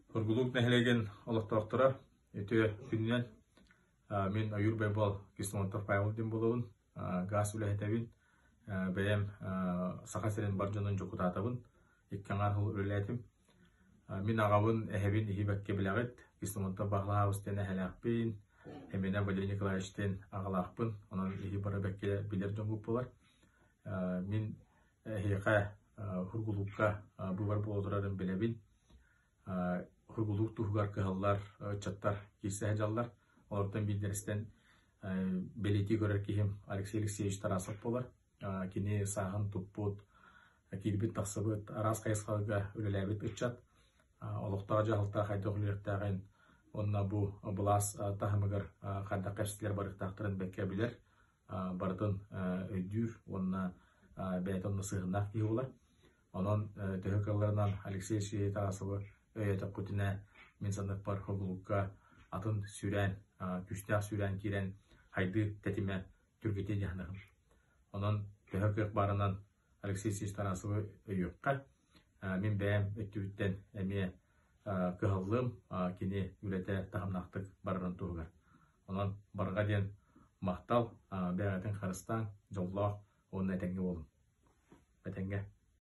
Сургуулук нэһилиэгин олохтоохторо үтүө күнүнэн мин Ойуур Байбал Кислонтов Павел диэн буолабын, гаас үлэһитэбин, бэйэм Саха сирин бар дьонун дьокутаатабын, икки аҥаар сыл үлэлээтим. Мин аҕабын, эһэбин иһи бэккэ билэҕит, Кислонтов Баһылаабыс диэн эһэлээхпин, Эминэ Валерий Николаевич диэн аҕалаахпын, онон иһи бары бэккэ билэр дьоҥҥут буолар. Мин эһиэхэ Сургуулукка быыбар буола турарын билэбин. Сургуулук туһугар кыһаллар ыччаттар киирсэ сылдьаллар. Олортон биирдэстэн бэлиэтии көрөр киһим Алексей Алексеевич Тарасов буолар. Кини сааһын туппут, киирбит-тахсыбыт, араас хайысхаларга үлэлээбит ыччат. Олохтоох дьаһалта хайдах үлэлиэхтээҕин уонна бу былаас таһымыгар хайдах кэпсэтиилэр барыахтаахтарын бэккэ билэр. Барытын өйдүүр уонна бэйэтэ онно сыһыаннаах киһи буолар. Онон төһө кыалларынан Алексей Алексеевич Тарасовы өйөөтөххүтүнэ, мин саныахпар, Хобулукка атын сүүрээн, күүстээх сүүрээн киирэн хайдыы тэтимэ түргэтиэ дьаһанарым. Онон төһө кыах баарынан Алексей Алексеевич Тарасовы өйүөххэ. Мин бэйэм өттүбүттэн эмиэ кыһаллыым кини үлэтэ таһымнаахтык барарын туһугар. Онон барҕа диэн махтал, бэйэҕитин харыстааҥ, дьоллоох уонна этэҥҥэ буолуҥ. Этэҥҥэ.